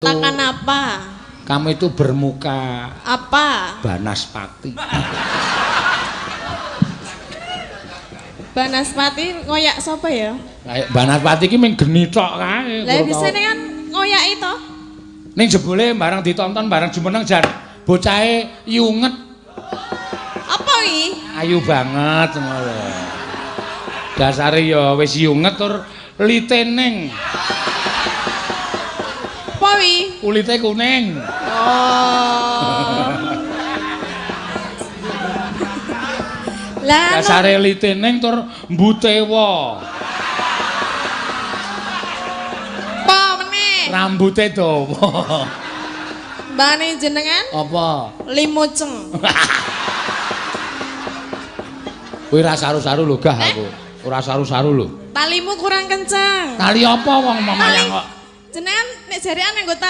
Katakan apa? Kamu itu bermuka apa? Banaspati. Banaspati ngoyak sapa ya? Lah Banaspati iki mung geni tok kae. Lah bisane kan ngoyaki to. Ning jebule barang ditonton barang jumeneng jan bocahe yunget. Apa iki? Ayu banget ngono lho. Dasare ya wis yunget tur litening. Apa wi? Kulite kuning. Oh. Lah dasare litening tur mbutewa. Apa meneh? Rambute dawa. Mbane jenengan? Apa? Limuceng. Kuwi ora saru-saru lho gah aku. Ora saru-saru lho. Talimu kurang kencang. Tali apa wong mamayang kok? Jenengan nek jarian nganggo tali.